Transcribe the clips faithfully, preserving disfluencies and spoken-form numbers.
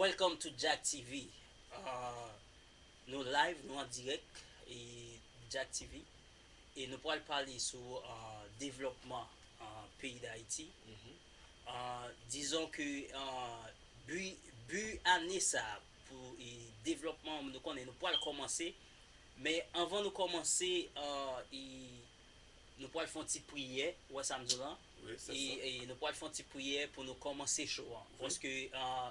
Welcome to Jack T V. Uh, nou live, nou an dirèk e Jack T V. E nou pral pale sou uh, devlòpman uh, peyi Dayiti. Uh, dizon ke uh, bi, bi ane sa pou e devlòpman, nou konnen nou pral kòmanse. Men anvan nou kòmanse, uh, e nou pral fè yon ti priyè, ou wè sa m di w lan? Wi, se sa. E nou pral fè yon ti priyè pou nou kòmanse show an. Wi. Paske, ah,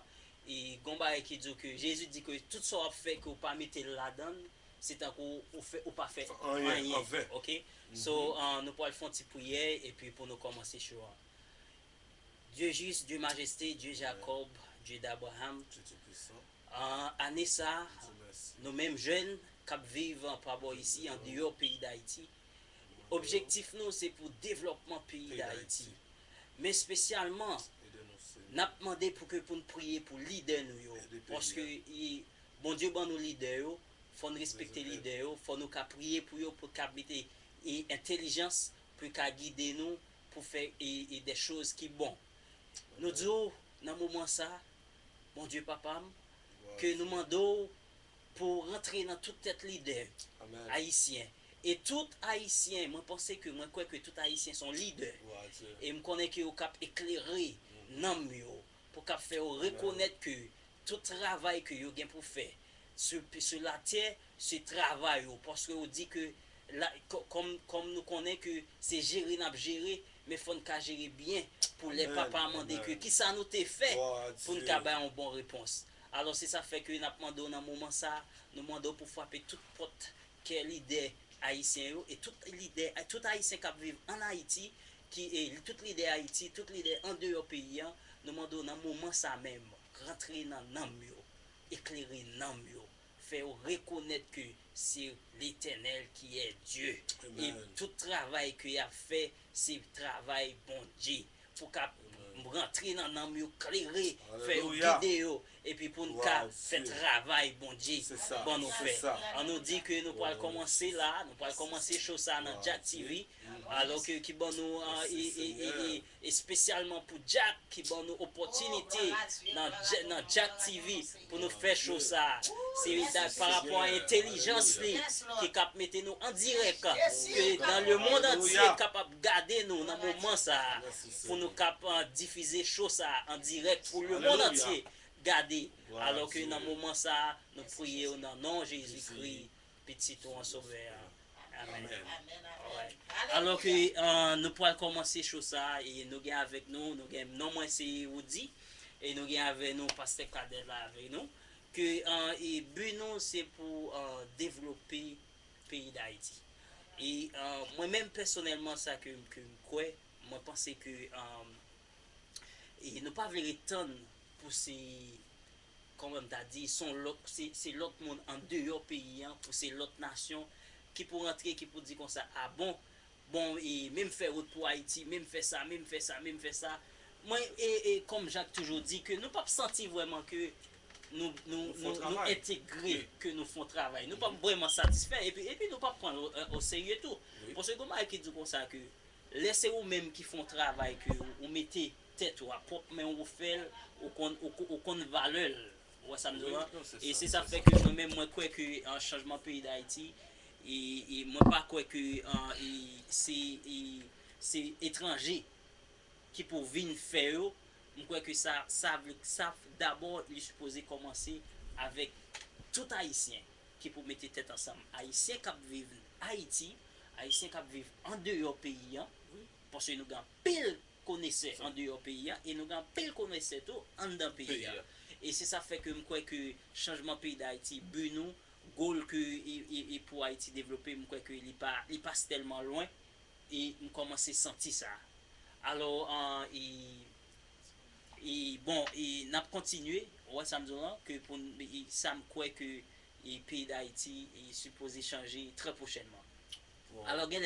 e gon bagay ki di w ke Jezi di ke tout sa w ap fè ke w pa mete l ladan l, se tankou ou fè, ou pa fè anyen, anyen, anven. Oke? So, mhm, ah, nou pral fè yon ti priyè epi pou nou kòmanse show an. Dye jis, Dye majeste, Dye Jakòb, Dye d'Abraham. Dye Toupisan. Ah, ane sa, nou menm jèn k ap viv pa bò isi, andeyò peyi Dayiti, objektif nou se pou devlòpman peyi Dayiti. Men espesyalman, n ap mande pou ke pou n priye pou lidè nou yo. Paske Bondye ban nou lidè yo, fò n respekte lidè yo, fò nou ka priye pou yo, pou ka mete entèlijans, pou ka gide nou, pou fè e, e de choz ki bon. Nou di w nan moman sa, Bondye papa m, ke nou mande w pou w rantre nan tout tèt lidè ayisyen. E tout ayisyen, mwen panse ke, mwen kwè ke tout ayisyen se yon lidè. E m konnen ke yo k ap eklere nanm yo, pou k ap fè yo rekonèt ke tout travay ke yo gen pou fè sou, sou latè, se travay yo. Paske yo di ke la, kò-, kòm, kòm nou konnen ke se jere n ap jere, men fò n ka jere byen pou lè papa a mande ke kisa nou te fè pou n ka bay yon bon repons. Alò, se sa fè ke n ap mande w nan moman sa, nou mande w pou frape tout pòt kè lidè ayisyen yo, e tout lidè, tout ayisyen k ap viv ann Ayiti, ki, e tout lidè Ayiti, tout lidè andeyò peyi an, nou mande w nan moman sa menm, rantre nan nanm yo, eklere nanm yo, fè yo rekonèt ke se Letènèl ki è Dye. E tout travay ke y ap fè, se travay Bondye. Pou ka rantre nan nanm yo, klere, fè yo, gide yo, epi pou n ka fè travay Bondye ban nou fè. An nou di ke nou pral kòmanse la, nou pral kòmanse show sa nan Jack T V, alò ke ki ban nou, e, e, e, e, espesyalman pou Jack, ki ban nou opòtinite nan, nan Jack T V pou nou fè show sa. Se da-, pa rapò a entèlijans li ki k ap mete nou an dirèk, ke dans le monde entier kapab gade nou nan moman sa, pou nou kap, ah, difize show sa an dirèk pou le monde entier gade. Alò ke nan moman sa, nou priye w nan non Jezikri, Pitit ou an, Sovè a. Amèn. Alò ke, ah, nou pral kòmanse show sa, e nou gen avèk nou, nou gen, non mwen se Woody, e nou gen avèk nou Pastè Cadet la avèk nou, ke, ah, e bi nou se pou, ah, devlope peyi Dayiti. E, ah, mwen menm pèsonèlman, sa ke, ke m kwè, mwen panse ke, ah, e nou pa vle ret tann pou se, kòman m ta di, se yon lòt, se, se lòt moun andeyò peyi an, pou se lòt nasyon ki pou rantre, ki pou di konsa, a bon, bon, e menm fè wout pou Ayiti, menm fè sa, menm fè sa, menm fè sa. Mwen, e, e kòm Jack toujou di, ke nou p ap santi vrèman ke nou, nou, nou, nou entegre, ke nou fè yon travay. Nou p ap vrèman satisfè, epi, epi nou p ap pran l o, o serye tou. Paske gon bagay ki di konsa ke lè se ou menm ki fè yon travay ke ou, ou mete tèt ou a pwòp men w, ou fè l, ou konn, ou, ou konn valè l. Ou wè sa m di w lan? E se sa fè ke mwen menm, mwen kwè ke, ah, chanjman peyi Dayiti, e, e mwen pa kwè ke, ah, e se, e se etranje ki pou vin fè yo. M kwè ke sa, sa vle, sa dabò li sipoze kòmanse avèk tout Ayisyen ki pou mete tèt ansanm. Ayisyen k ap viv Ayiti, Ayisyen k ap viv andeyò peyi an, paske nou gen anpil konesè andeyò peyi a, e nou gen anpil konesè tou anndan peyi a. E se sa fè ke m kwè ke chanjman peyi Dayiti, bi nou, goal ke e, e, e pou Ayiti devlope, m kwè ke li pa, li pa tèlman lwen, e m kòmanse santi sa. Alò, ah, e, e bon, e n ap kontinye, ou wè sa m di w lan, ke pou n, e sa m kwè ke, e peyi Dayiti, e sipoze chanje trè pwochènman. Alò, gen